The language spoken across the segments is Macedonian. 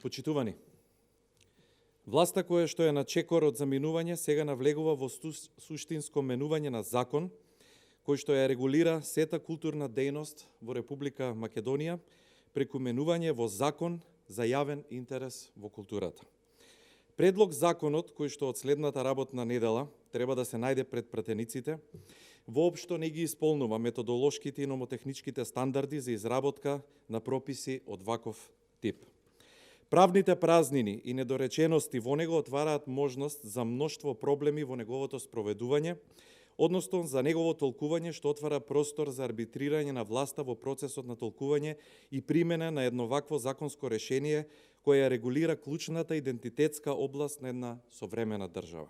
Почитувани, власта која што е на чекор од заминување сега навлегува во суштинско менување на закон кој што ја регулира сета културна дејност во Република Македонија преку менување во закон за јавен интерес во културата. Предлог законот кој што од следната работна недела треба да се најде пред пратениците воопшто не ги исполнува методолошките и номотехничките стандарди за изработка на прописи од ваков тип. Правните празнини и недоречености во него отвараат можност за мноштво проблеми во неговото спроведување, односно за негово толкување што отвара простор за арбитрирање на власта во процесот на толкување и примена на едно вакво законско решение кое регулира клучната идентитетска област на една современа држава.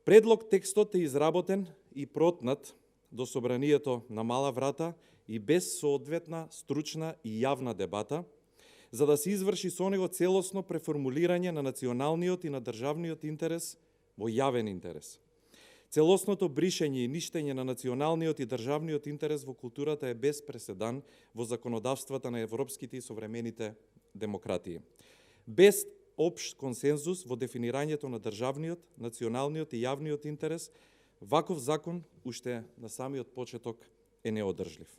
Предлог текстот е изработен и протнат до собранието на мала врата и без соодветна стручна и јавна дебата, за да се изврши со него целосно преформулирање на националниот и на државниот интерес во јавен интерес. Целосното бришење и ништење на националниот и државниот интерес во културата е без преседан во законодавствата на европските и современите демократии. Без општ консензус во дефинирањето на државниот, националниот и јавниот интерес, ваков закон уште на самиот почеток е неодржлив.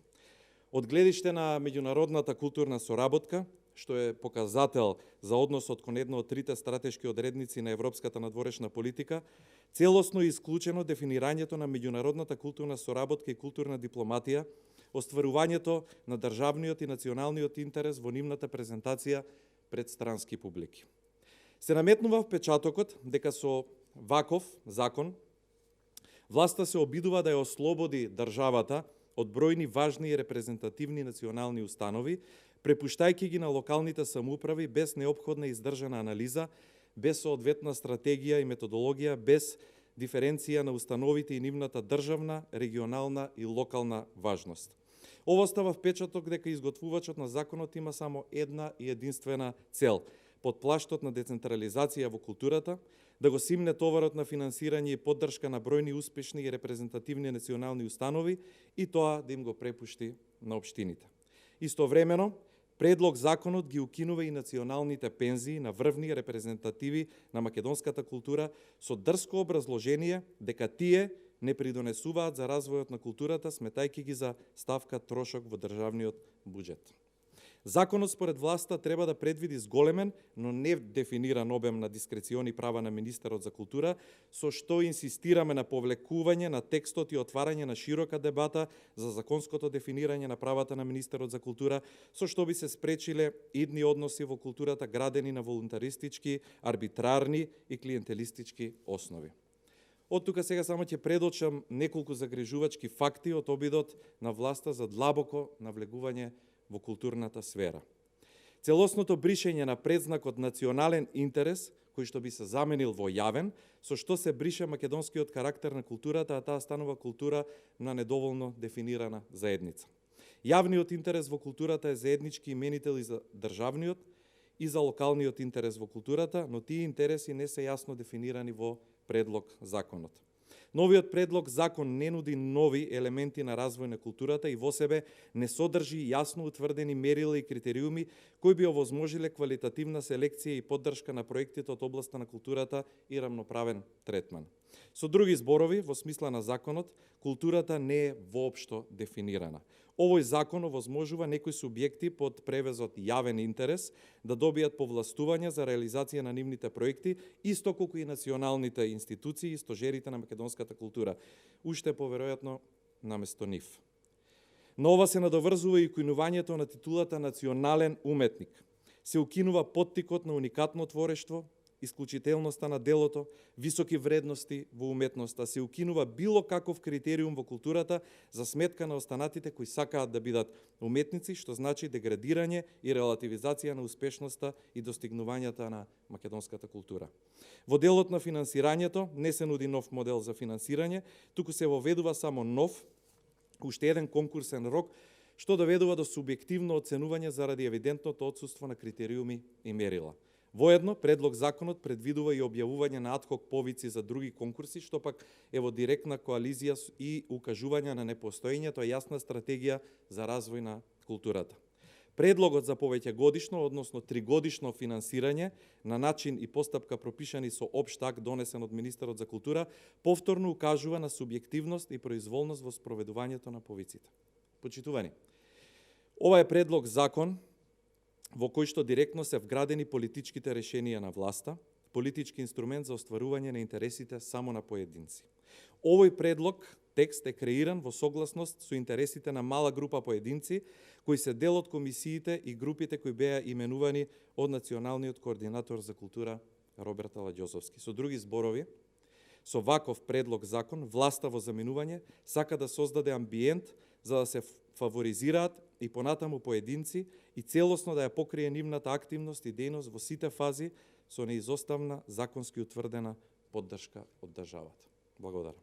Од гледиште на меѓународната културна соработка, што е показател за односот кон едно од трите стратешки одредници на европската надворешна политика, целосно е исклучено дефинирањето на меѓународната културна соработка и културна дипломатија, остварувањето на државниот и националниот интерес во нивната презентација пред странски публики. Се наметнува впечатокот дека со ваков закон власта се обидува да ја ослободи државата од бројни важни и репрезентативни национални установи, препуштајќи ги на локалните самоуправи без неопходна издржана анализа, без соодветна стратегија и методологија, без диференција на установите и нивната државна, регионална и локална важност. Ово остава впечаток дека изготвувачот на законот има само една и единствена цел – под плаштот на децентрализација во културата, да го симне товарот на финансирање и поддршка на бројни успешни и репрезентативни национални установи и тоа да им го препушти на општините. Истовремено, предлог законот ги укинува и националните пензии на врвни репрезентативи на македонската култура со дрско образложение дека тие не придонесуваат за развојот на културата, сметајќи ги за ставка трошок во државниот буџет. Законот според власта треба да предвиди зголемен, но не дефиниран обем на дискрециони права на министерот за култура, со што инсистираме на повлекување на текстот и отварање на широка дебата за законското дефинирање на правата на министерот за култура, со што би се спречиле идни односи во културата градени на волунтаристички, арбитрарни и клиентелистички основи. Од тука сега само ќе предочам неколку загрижувачки факти од обидот на власта за длабоко навлегување во културната сфера. Целосното бришење на предзнакот национален интерес, кој што би се заменил во јавен, со што се брише македонскиот карактер на културата, а таа станува култура на недоволно дефинирана заедница. Јавниот интерес во културата е заеднички именител и за државниот и за локалниот интерес во културата, но тие интереси не се јасно дефинирани во предлог законот. Новиот предлог закон не нуди нови елементи на развој на културата и во себе не содржи јасно утврдени мерила и критериуми кои би овозможиле квалитативна селекција и поддршка на проектите од областа на културата и рамноправен третман. Со други зборови, во смисла на законот, културата не е воопшто дефинирана. Овој закон овозможува некои субјекти под превезот јавен интерес да добијат повластување за реализација на нивните проекти, исто колку и националните институции и стожерите на македонската култура, уште поверојатно наместо нив. На ова се надоврзува и укинувањето на титулата национален уметник. Се укинува поттикот на уникатно творештво, исклучителноста на делото, високи вредности во уметноста, се укинува било каков критериум во културата за сметка на останатите кои сакаат да бидат уметници, што значи деградирање и релативизација на успешноста и достигнувањата на македонската култура. Во делот на финансирањето не се нуди нов модел за финансирање, туку се воведува само нов, уште еден конкурсен рок, што доведува до субјективно оценување заради евидентното отсуство на критериуми и мерила. Воедно, предлог законот предвидува и објавување на адхок повици за други конкурси, што пак е во директна коализија и укажување на непостоењето јасна стратегија за развој на културата. Предлогот за повеќе годишно, односно тригодишно финансирање на начин и постапка пропишани со општ акт донесен од Министерот за култура, повторно укажува на субјективност и произволност во спроведувањето на повиците. Почитувани, ова е предлог закон во кој што директно се вградени политичките решенија на власта, политички инструмент за остварување на интересите само на поединци. Овој предлог текст е креиран во согласност со интересите на мала група поединци кои се дел од комисиите и групите кои беа именувани од Националниот координатор за култура Роберт Аладјосовски. Со други зборови, со ваков предлог закон, власта во заменување сака да создаде амбиент за да се фаворизираат и понатаму поединци и целосно да ја покрие нивната активност и дејност во сите фази со неизоставна законски утврдена поддршка од државата. Благодарам.